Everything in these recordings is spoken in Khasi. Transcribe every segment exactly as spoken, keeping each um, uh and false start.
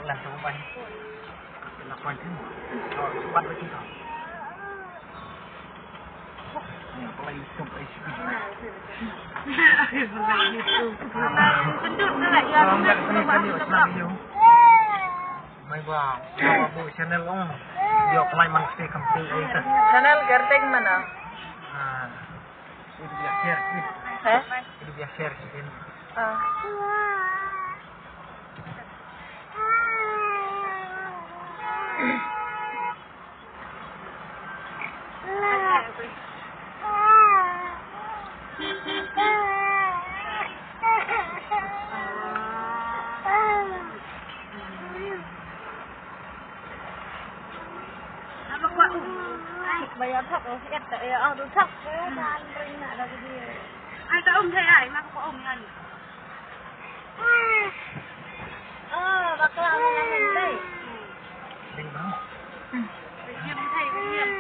Lah, coba bai. Lah, kuan tu. Oh, cepat betul tau. Ni, apa lagi tu, eh, sikit. Kentut tu lah, ya. Mai ba, ba bu channel ong. Yo, apply man stay company ai ta. Channel gerteng mana? Ah. Itu dia share, eh. Hah? Itu dia share, eh. Ah. Ba ïa thok, oh, ïa thok, ïa, oh, tu thok. Ai ta um thei ai, ma ko um ïa ni. Oh, bakla ong ïa ni dei. Ding bang. Ding thei, ding.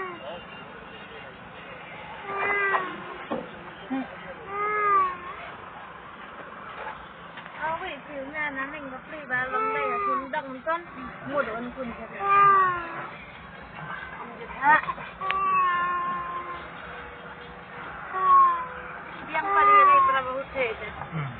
Awi, phi na na ning ba pli ba long dei, phi dang ton. Mut on pun ka. Biang pali rai para ba hut he. Hmm.